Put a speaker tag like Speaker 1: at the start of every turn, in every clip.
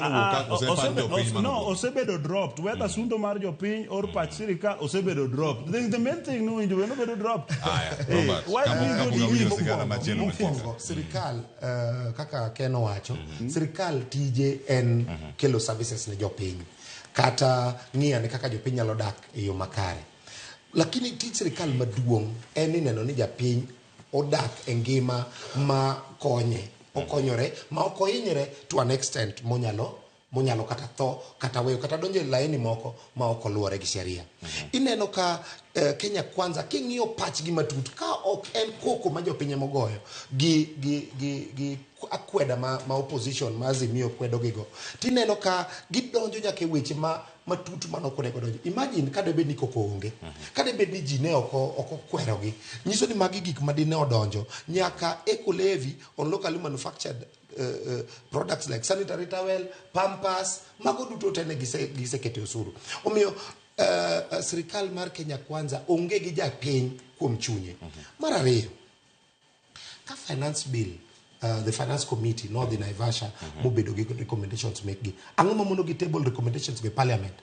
Speaker 1: Mano wuok kaka ose pach jopiny mano
Speaker 2: No,
Speaker 1: wuok.
Speaker 2: osebedo dropped. Whether sundo mar jopiny or pach sirikal osebedo dropped. The main thing no winjo bed obedo dropped.
Speaker 1: Aya,
Speaker 2: Eh,
Speaker 1: Robert,
Speaker 2: why
Speaker 1: kapok-
Speaker 2: do you
Speaker 1: kapok
Speaker 2: go
Speaker 1: awinjo
Speaker 2: deep?
Speaker 1: sigana machielo machielo.
Speaker 3: Mokwongo, sirikal kaka Ken owacho, sirikal tije en kelo services ne jopiny kata ng'iyo ane kaka jopiny nyalo dak e yo makare. Lakini tij sirikal maduong' en ni neno ni japiny odak e ngima ma konye okonyore ma ok ohinyre to an extent monyalo monyalo kata tho kata weyo kata donjo e laini moko ma ok oluwore gi sheria. Ineno ka Kenya Kwanza king'iyo pachgi matut ka ok en koko ma jopiny ema ogoyo gi, gi, gi, gi akweda ma, ma opposition ma Azimio kwedo gigo tineno ka gidonjo nyaka e weche ma matut mane ok onego donjo. Imagine ka debed ni koko onge, ka debed ni ji ne ok ok okwerogi, nyiso ni magi gik ma dine odonjo nyaka eco levy on locally manufactured products like sanitary towel, pampers, mago duto te ne gise gisekete osuru. Omiyo sirikal mar Kenya Kwanza onge gi japiny kuom chunye. Mar ariyo, ka finance bill the finance committee nodhi Naivasha mobedo gi recommendations mekgi ang'o mamono gi table recommendations go e parliament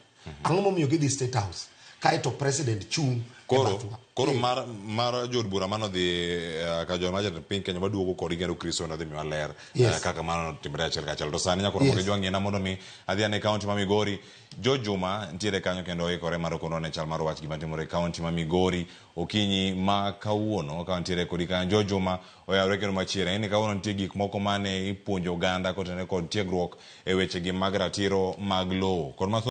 Speaker 3: ang'o momiyo gidhi state house kaeto president chung' e
Speaker 1: Koro,
Speaker 3: bathwa
Speaker 1: koro mar, mar jood bura mano dhi ka joma jatend piny Kenya waduogo kodgi kendo Kristo nodhi miwa ler
Speaker 3: Yes.
Speaker 1: kaka mano notimre achiel kachiel. To sani nyakoro mondo
Speaker 3: Yes.
Speaker 1: ijwang'ina mondo mi adhi ane kaunti ma Migori. George Juma nitiere kanyo kendo oikore mar kono ne chal mar wach gima timore e kaunti ma Migori okinyi ma kawuono ka wantiere kodi kanyo. George Juma oyawre kendo machiegni ni kawuono nitie gik moko mane ipuonjo oganda kotenore kod tiegruok e wechegi mag ratiro mag lowo kod mathoth.